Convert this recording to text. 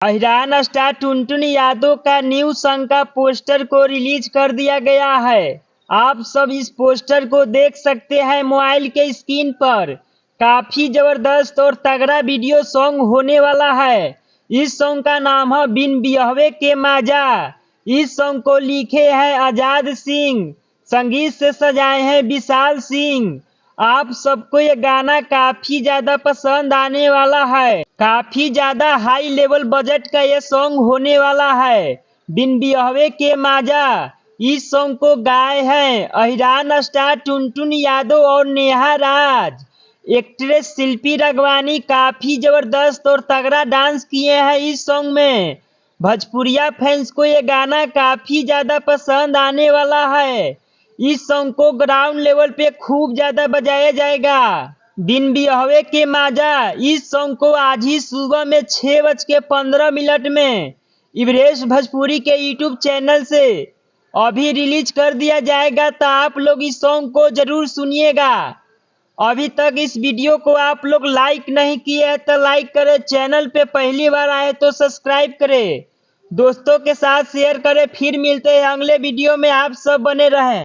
अहिरान star टुनटुन यादव का new song का poster को रिलीज कर दिया गया है। आप सब इस पोस्टर को देख सकते हैं मोबाइल के स्क्रीन पर। काफी जबरदस्त और तगड़ा वीडियो सॉन्ग होने वाला है। इस सॉन्ग का नाम है बिन बिहवे के माजा। इस सॉन्ग को लिखे हैं आजाद सिंह, संगीत से सजाए हैं विशाल सिंह। आप सबको ये गाना काफी ज्यादा पसंद आने वाला है। काफी ज्यादा हाई लेवल बजट का ये सॉन्ग होने वाला है। बिन बिहवे के माजा इस सॉन्ग को गाए हैं अहिरान स्टार टुनटुन यादव और नेहा राज। एक्ट्रेस शिल्पी राघवानी काफी जबरदस्त और तगड़ा डांस किए हैं इस सॉन्ग में। भोजपुरिया फैंस को ये गाना काफी ज्यादा पसंद आने वाला है। इस सॉन्ग को ग्राउंड लेवल पे खूब ज्यादा बजाया जाएगा। बिन बिहवे के माजा इस सॉन्ग को आज ही सुबह में 6:15 में इवरेस्ट भोजपुरी के यूट्यूब चैनल से अभी रिलीज कर दिया जाएगा, तो आप लोग इस सॉन्ग को जरूर सुनिएगा। अभी तक इस वीडियो को आप लोग लाइक नहीं किए हैं तो लाइक करें, चैनल पे पहली बार आए तो सब्सक्राइब करें, दोस्तों के साथ शेयर करें। फिर मिलते हैं अगले वीडियो में, आप सब बने रहें।